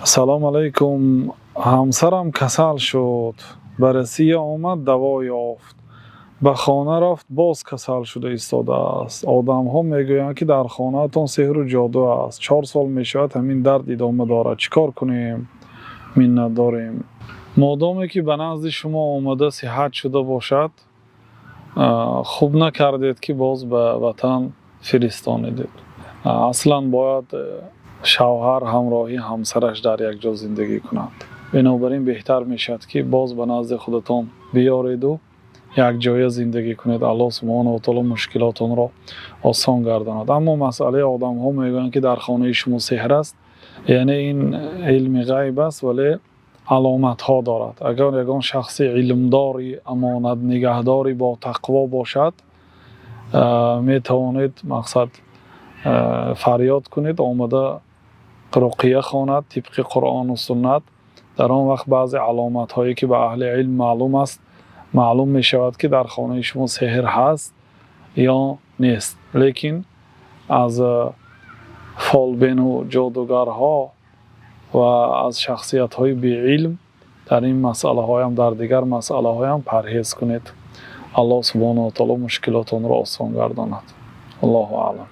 Салом алайкум. Ҳамсарам касал шуд, ба Россия омад, даво ёфт, ба хона рафт, боз касал шуда истодааст. Одамҳо мегӯянд, ки дар хонаатон сеҳру ҷоду аст. 4 сол мешавад, ҳамин дард идома дорад. Чӣ кор кунем? Миннат дорем. Модоме ки ба назди шумо омада, сиҳат шуда бошад, хуб накардед, ки боз ба ватан фиристонидед. Аслан бояд шавҳар ҳамроҳи ҳамсараш дар як ҷо зиндагӣ кунад. Бинобар ин беҳтар мешавад, ки боз ба назди худатон биёреду якҷоя зиндагӣ кунед. Аллоҳ субҳонаҳу ва таоло мушкилотонро осон гардонад. Аммо масъалаи одамҳо мегӯянд, ки дар хонаи шумо сеҳр аст, яъне ин илми ғайб аст, вале аломатҳо дорад. Агар ягон шахси илмдори, амонатнигаҳдори, ботақво бошад, метавонед, мақсад, фарёд кунед, омада руқия хонад тибқи Қуръону суннат. Дар он вақт баъзе аломатҳое, ки ба аҳли илм маълум аст, маълум мешавад, ки дар хонаи шумо сеҳр ҳаст ё нест. Лекин аз фолбину ҷодугарҳо ва аз шахсиятҳои беилм дар ин масъалаҳоям, дар дигар масъалаҳоям парҳез кунед. Аллоҳ субҳонаҳу ва таоло мушкилотонро осон гардонад. Аллоҳу аълам.